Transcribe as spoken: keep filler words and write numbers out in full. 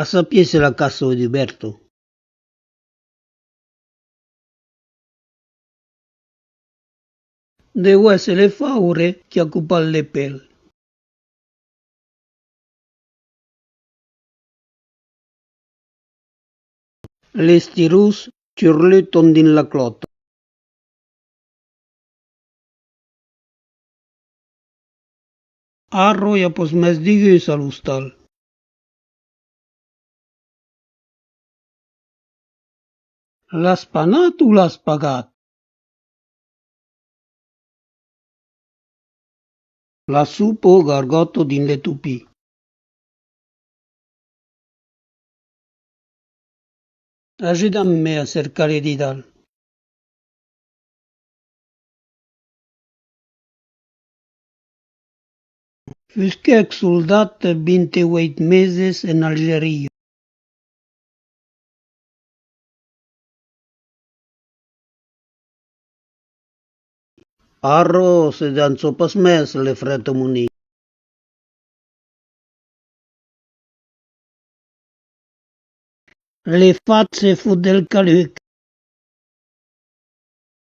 A sapier se la caça es dubèrta. Deu èsser le faure qui a copat le pel. L'estirós turluton dins la clòta. Ara i a pas mès degun a l'ostal. L'as panat o l'as pagat? La sopa gargòta dins le topin. Ajudam-me a cercar le didal. Fusquèc soldat vint-e-uèit meses en Algeria. Ara se dança pas mès le frèt a Monic. Le fat se fot del caluc.